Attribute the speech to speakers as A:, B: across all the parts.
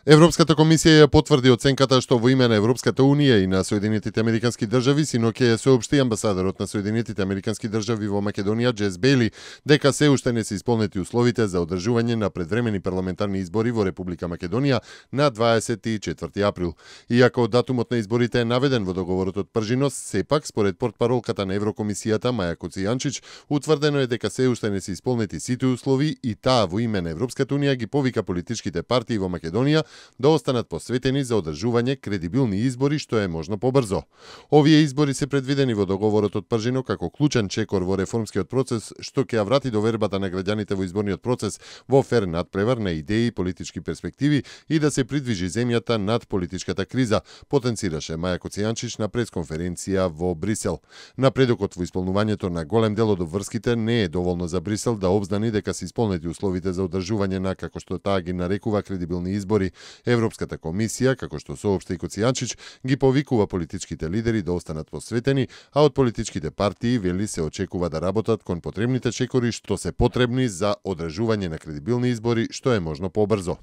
A: Европската комисија ја потврди оценката што во име на Европската унија и на Соединетите американски држави синоќа ја соопшти амбасадорот на Соединетите американски држави во Македонија Џес Бејли дека се уште не се исполнети условите за одржување на предвремени парламентарни избори во Република Македонија на 24 април. Иако датумот на изборите е наведен во договорот од пржинос, сепак според портпаролката на Еврокомисијата Маја Коцијанчич утврдено е дека се уште не се исполнети сите услови и таа во име на Европската унија ги повика политичките партии во Македонија да останат посветени за одржување кредибилни избори што е можно побрзо. Овие избори се предвидени во договорот од пржино како клучен чекор во реформскиот процес што ќе ја врати довербата на граѓаните во изборниот процес во фер надпревар на идеи и политички перспективи и да се придвижи земјата над политичката криза, потенцираше Маја Коцијанчич на пресконференција во Брисел. Напредокот во исполнувањето на голем дел од обврските не е доволно за Брисел да обзнани дека се исполнети условите за одржување на, како што таа ги нарекува, кредибилни избори. Европската комисија, како што соопшти Коцијанчич, ги повикува политичките лидери да останат посветени, а од политичките партии вели се очекува да работат кон потребните чекори што се потребни за одржување на кредибилни избори што е можно побрзо.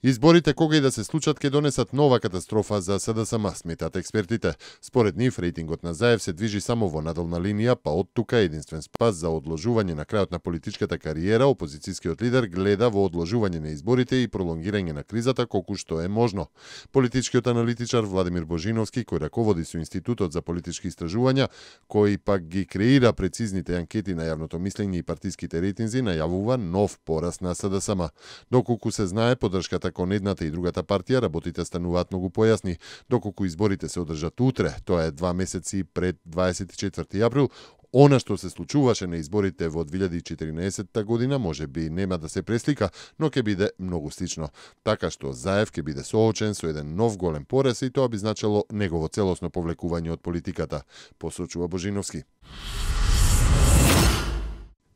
A: Изборите кога и да се случат ќе донесат нова катастрофа за СДСМ, сметат експертите. Според нив, рейтингот на Заев се движи само во надолна линија, па од тука единствен спас за одложување на крајот на политичката кариера, опозицијскиот лидер гледа во одложување на изборите и пролонгирање на кризата колку што е можно. Политичкиот аналитичар Владимир Божиновски, кој раководи со Институтот за политички истражувања, кој пак ги креира прецизните анкети на јавното мислење и партиските рейтинзи, најавува нов пораст на СДСМ. Доколку се знае, поддршката кон едната и другата партија, работите стануваат многу појасни. Доколку изборите се одржат утре, тоа е 2 месеци пред 24 април, она што се случуваше на изборите во 2014 година може би нема да се преслика, но ќе биде многу слично. Така што Заев ќе биде соочен со еден нов голем порез и тоа би значело негово целосно повлекување од политиката, посочува Божиновски.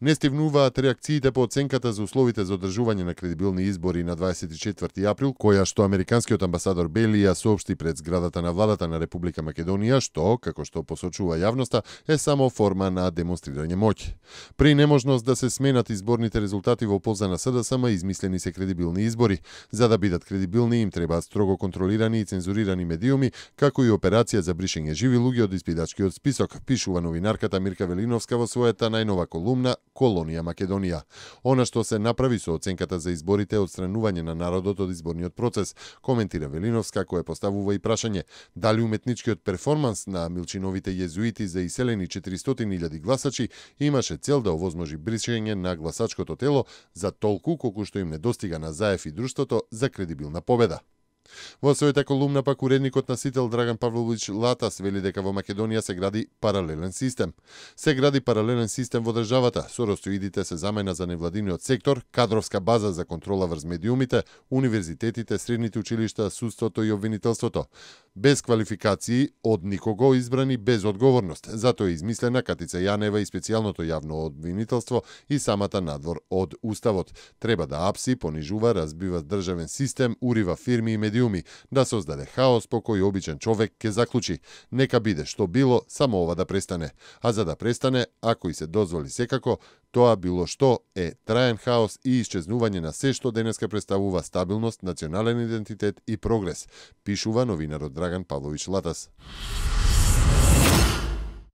A: Не стивнуваат реакциите по оценката за условите за одржување на кредибилни избори на 24 април, која што американскиот амбасадор Бејли ја соопшти пред зградата на владата на Република Македонија, што, како што посочува јавноста, е само форма на демонстрирање моќ. При неможност да се сменат изборните резултати во полза на СДСМ, измислени се кредибилни избори. За да бидат кредибилни, им требаат строго контролирани и цензурирани медиуми, како и операција за бришење живи луѓе од испитачкиот список, пишува новинарката Мирка Велиновска во својата најнова колумна Колонија Македонија. Она што се направи со оценката за изборите е одстранување на народот од изборниот процес, коментира Велиновска, која поставува и прашање дали уметничкиот перформанс на Милчиновите језуити за иселени 400.000 гласачи имаше цел да овозможи бришење на гласачкото тело за толку колку што им недостига на Заев и друштвото за кредибилна победа. Во својата колумна пак уредникот на Сител Драган Павлович Латас вели дека во Македонија се гради паралелен систем. Се гради паралелен систем во државата, соростоидите се замена за невладиниот сектор, кадровска база за контрола врз медиумите, универзитетите, средните училишта, судството и обвинителството. Без квалификации, од никого избрани без одговорност. Затоа е измислена Катица Јанева и специјалното јавно обвинителство и самата надвор од Уставот. Треба да апси, понижува, разбива државен систем, урива фирми и медиуми, да создаде хаос по кој обичен човек ќе заклучи. Нека биде што било, само ова да престане. А за да престане, ако и се дозволи секако, тоа било што е траен хаос и исчезнување на се што денеска представува стабилност, национален идентитет и прогрес, пишува новинарот Драган Павлович Латас.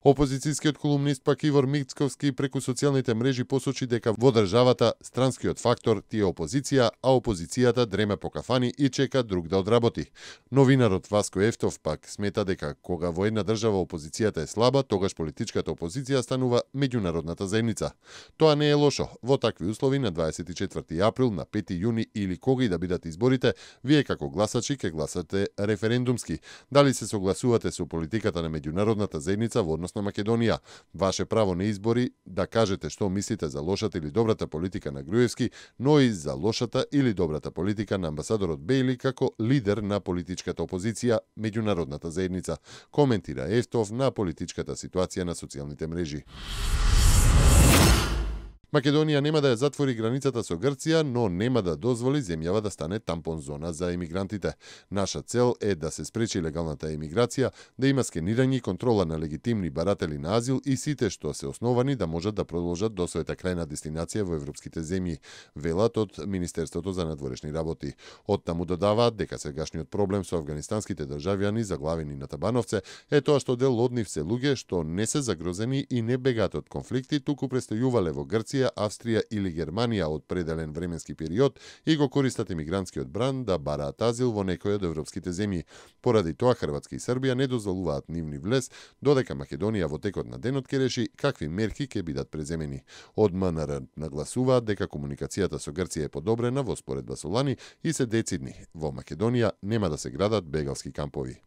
A: Опозицијскиот колумнист пак Ивор Мицковски преку социјалните мрежи посочи дека во државата странскиот фактор ти е опозиција, а опозицијата дреме по кафани и чека друг да одработи. Новинарот Васко Ефтов пак смета дека кога во една држава опозицијата е слаба, тогаш политичката опозиција станува меѓународната заедница. Тоа не е лошо. Во такви услови на 24 април, на 5 јуни или кога и да бидат изборите, вие како гласачи ќе гласате референдумски. Дали се согласувате со политиката на меѓународната заедница во однос на Македонија? Ваше право на избори да кажете што мислите за лошата или добрата политика на Груевски, но и за лошата или добрата политика на амбасадорот Бејли како лидер на политичката опозиција меѓународната заедница, коментира Ефтов на политичката ситуација на социјалните мрежи. Македонија нема да ја затвори границата со Грција, но нема да дозволи земјава да стане тампон зона за емигрантите. Наша цел е да се спречи легалната емиграција, да има скенирање и контрола на легитимни баратели на азил и сите што се основани да можат да продолжат до својата крајна дестинација во европските земји, велат од Министерството за надворешни работи. Оттаму додаваат дека сегашниот проблем со афганистанските државјани заглавени на Табановце е тоа што дел од нив се луѓе што не се загрозени и не бегаат од конфликти, туку престојувале во Грција, Австрија или Германија од пределен временски период и го користат емигрантскиот бран да бараат азил во некој од европските земји. Поради тоа Хрватска и Србија не дозволуваат нивни влез, додека Македонија во текот на денот ќе реши какви мерки ќе бидат преземени. Од МНР нагласуваат дека комуникацијата со Грција е подобрена во споредба со лани и се децидни. Во Македонија нема да се градат бегалски кампови.